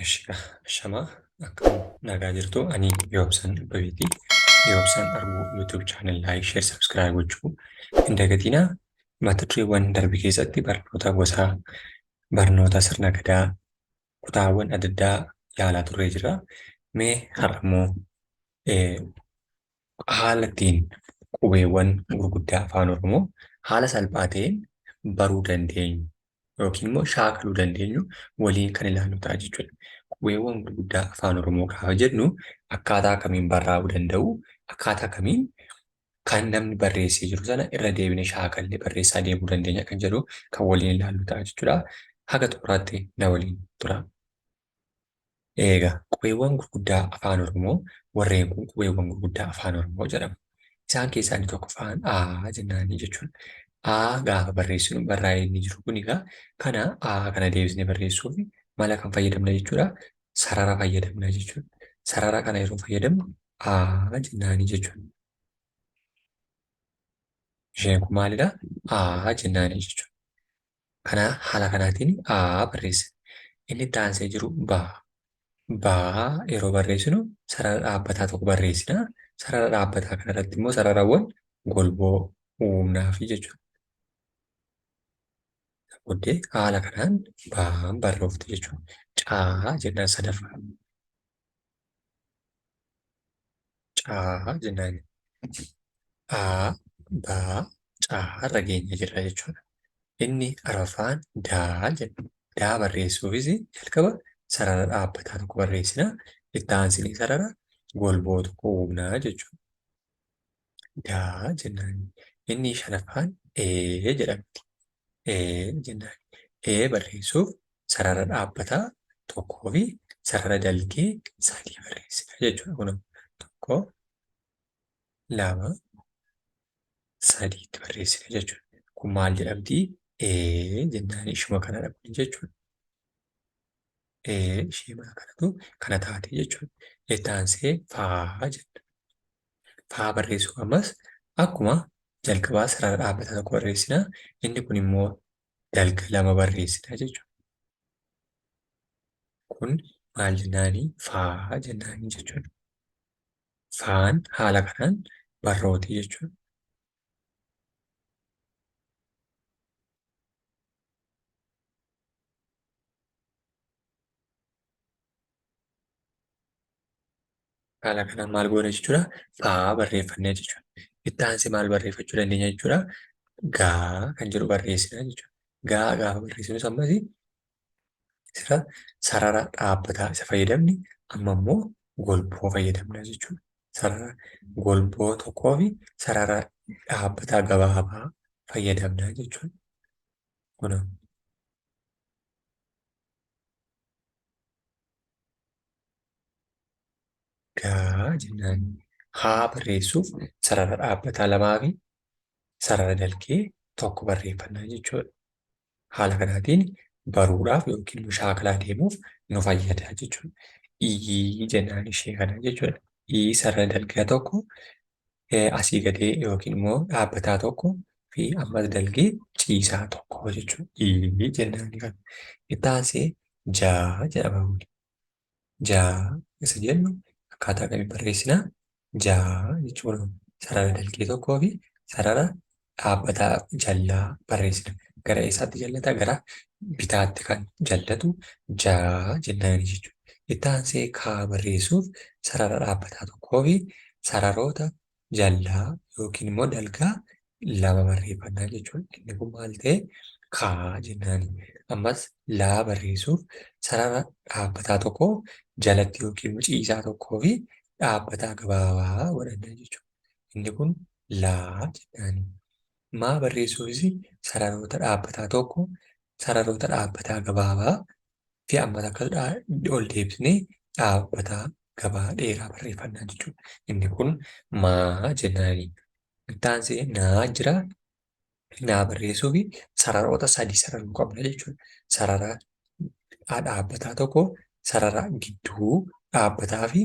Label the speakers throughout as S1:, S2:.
S1: Ashamaa akkam nagaa jirtu ani Yoobsan Abbabeeti. Yoobsan Arbuu YouTube channel like, share, subscribe gochuu hin dagatinaa. Mata dureewwan darbe keessatti barnoota gosa barnoota sirna gadaa kutaawwan adda addaa ilaalaa turree jirra. Mee har'a immoo haala ittiin qubeewwan gurguddaa afaan Oromoo haala salphaa ta'een baruu dandeenyu yookiin immoo shaakaluu dandeenyu waliin kan ilaallu ta'a jechuudha. Qubeewwan gurguddaa afaan Oromoo gaafa jennu akkaataa kamiin barraa'uu danda'u, akkaataa kamiin kan namni barreessee jiru sana irra deebinee shaakallee barreessaa deemuu dandeenya kan jedhu kan waliin ilaallu ta'a jechuudha. Haga xumuraatti na waliin tura. Eega qubeewwan gurguddaa afaan Oromoo warreen kun qubeewwan gurguddaa afaan Oromoo jedhamu. Isaan keessaa inni tokkoffaan A jennaanii jechuudha. A gaafa barreessinu barraa'ee inni jiru kun egaa kana A kana deebisnee barreessuuf mala kan fayyadamna jechuudha. Sarara fayyadamna jechuudha. Sarara kana yeroo fayyadamnu A jennaanii jechuudha. Isheen kun maalidha? A jennaanii jechuudha. Kana haala kanaatiin A barreessina. Inni itti aansee jiru B. B yeroo barreessinu sarara dhaabbataa tokko barreessina. Sarara dhaabbataa kanarratti immoo sararawwan golboo uumnaafi jechuudha. Booddee haala kanaan B'n barroofti jechuudha. C jennaan sadaffaa. C jennaan. A, B, C irra geenye jirra jechuudha. Inni arfaffaan D jenna. D barreessuufis jalqaba sarara dhaabbataa tokko barreessina. Itti aansinee sarara golboo tokko uumna jechuudha. D jennaan. Inni shanaffaan E jedhamti. E jennaan. E barreessuuf sarara dhaabbataa tokkoo fi sarara dalgee sadii barreessina jechuudha. Kun tokko, lama, sadiitti barreessina jechuudha. Kun maal jedhamti? E jennaan ishuma kanadha kun jechuudha. E ishee kanatu kana taate jechuudha. Itti aansee faa jenna. Faa barreessuuf ammas akkuma jalqabaa sarara dhaabbataa tokko barreessina. Inni kun immoo dalga lama barreessina jechuudha. Kun maal jennaani? Faa jennaani jechuudha. Faan haala kanaan barrooti jechuudha. Haala kanaan maal goona jechuudha? Faa barreeffannee jechuudha. Itti aansee maal barreeffachuu dandeenya jechuudha? Gaa kan jedhu barreessina jechuudha. Gaa gaafa barreessinus ammas sira sarara dhaabbataa isa fayyadamni amma immoo golboo fayyadamna jechuudha. Sarara golboo tokkoo fi sarara dhaabbataa gabaabaa fayyadamna jechuudha. Kunoo. Gaa jennaan. Haa barreessuuf sarara dhaabbataa lamaa fi sarara dalgee tokko barreeffannaa jechuudha. Haala kanaatiin baruudhaaf yookiin shaakalaa deemuuf nu fayyada jechuudha. Ii jennaan ishee kana jechuudha. Ii sarara dalgee tokko asii gadee yookiin immoo dhaabbataa tokko fi ammas dalgee ciisaa tokko jechuudha. Ii jennaan kana. Itti aansee jaa jedhama kun. Jaa isa jennu akkaataa kamiin barreessina? Jaa jechuun sarara dalgee tokkoo fi sarara dhaabbataa jallaa barreessina. Gara eessaatti jallata? Gara bitaatti kan jallatu jaa jennaan jechuudha. Itti aansee kaa barreessuuf sarara dhaabbataa tokkoo fi sararoota jallaa yookiin immoo dalgaa lama barreeffannaa jechuudha. Inni kun maal ta'e? Kaa jennaani. Ammas laa barreessuuf sarara dhaabbataa tokko jalatti yookiin ciisaa tokkoo fi dhaabbataa gabaabaa godhanna jechuudha. Inni kun laa jennaani. Maa barreessuufis sararoota dhaabbataa tokko, sararoota dhaabbataa gabaabaa fi ammas akkas ol deebisnee dhaabbataa gabaa dheeraa barreeffannaa jechuudha. Inni kun maa jennaani. Itti aansee naa jira. Naa barreessuuf sararoota sadii sararuu qabna jechuudha. Sarara dhaabbataa tokko, sarara gidduu dhaabbataa fi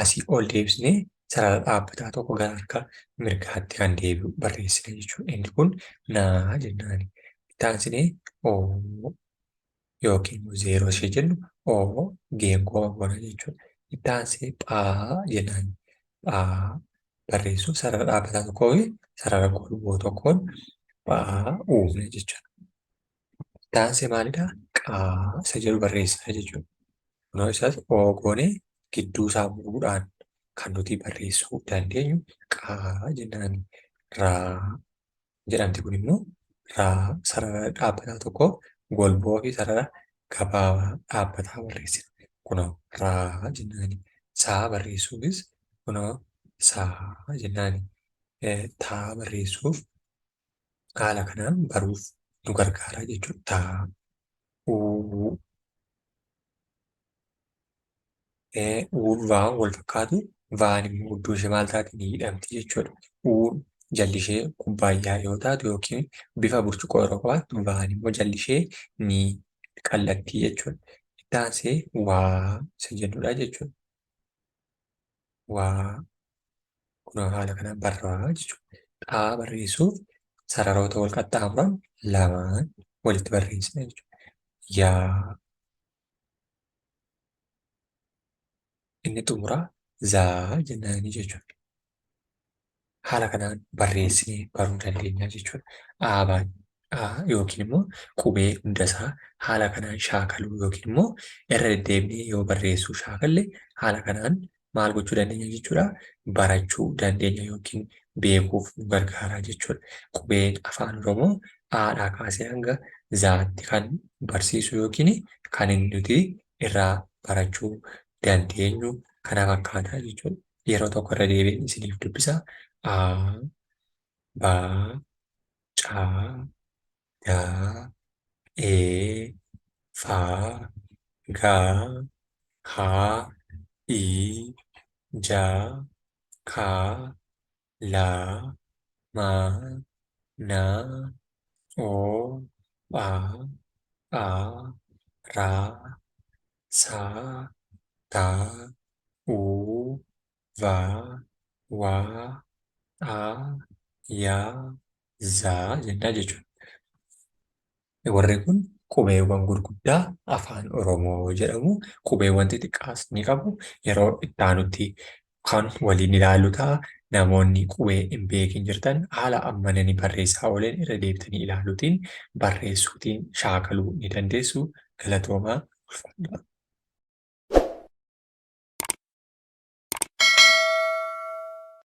S1: asii ol deebisnee sarara dhaabbataa tokko gara harka mirgaatti kan deebi'u barreessina jechuudha. Inni kun naa jennaani. Itti aansinee oo. yookiin immoo zeeroo ishee jennu O geengoo goona jechuudha. Itti aansee phaa jennaan. Phaa barreessuuf sarara dhaabbataa tokkoo fi sarara golboo tokkoon phaa uumne jechuudha. Itti aansee maalidhaa? Qaa isa jedhu barreessina jechuudha. Kunoo isas O goonee gidduu isaa muruudhaan kan nuti barreessuu dandeenyu qaa jennaan. Raa jedhamti kun immoo raa sarara dhaabbataa tokko golboo fi sarara gabaabaa dhaabbataa barreessina. Kunoo raa jennaani. Saa barreessuufis kunoo saa jennaani. Taa barreessuuf haala kanaan baruuf nu gargaara jechuudha. Taa, uu, Uun vaan wal fakkaatu vaan immoo iddoo ishee maal taati ni hidhamti jechuudha. Uun jalli ishee kubbaayyaa yoo taatu yookiin bifa burcuqqoo yeroo qabaattu vaan immoo jalli ishee ni qal'atti jechuudha. Itti aansee waa isa jennudha jechuudha. Waa kunoo haala kanaan barraa jechuudha. Xaa barreessuuf sararoota wal qaxxaamuran lamaan walitti barreessina jechuudha. Yaa inni xumuraa zaa jennaani jechuudha. Haala kanaan barreessinee baruu dandeenya jechuudha. Aabaan A yookiin immoo qubee hundasaa haala kanaan shaakaluu yookiin immoo irra deddeebinee yoo barreessuu shaakalle haala kanaan maal gochuu dandeenya jechuudha barachuu dandeenya yookiin beekuuf nu gargaara jechuudha. Qubeen Afaan Oromoo Aadhaa kaasee hanga Zaatti kan barsiisu yookiin kan nuti irraa barachuu dandeenyu kana fakkaata jechuudha. Yeroo tokko irra deebiin isiniif dubbisa. A, B, C, D, E, F, G, H, I, J, K, L, M, N, O, P, Q, R, S, T, U, V, W, X, Y, Z jennaa jechuudha. Warri kun qubeewwan gurguddaa Afaan Oromoo jedhamu. Qubeewwan xixiqqaas ni qabu. Yeroo itti aanutti kan waliin ilaallu ta'a. Namoonni qubee hin beekin jirtan haala amma nani barreessaa ooleen irra deebitanii ilaaluutiin barreessuutiin shaakaluu ni dandeessu. Galatoomaa, ulfaadhaa.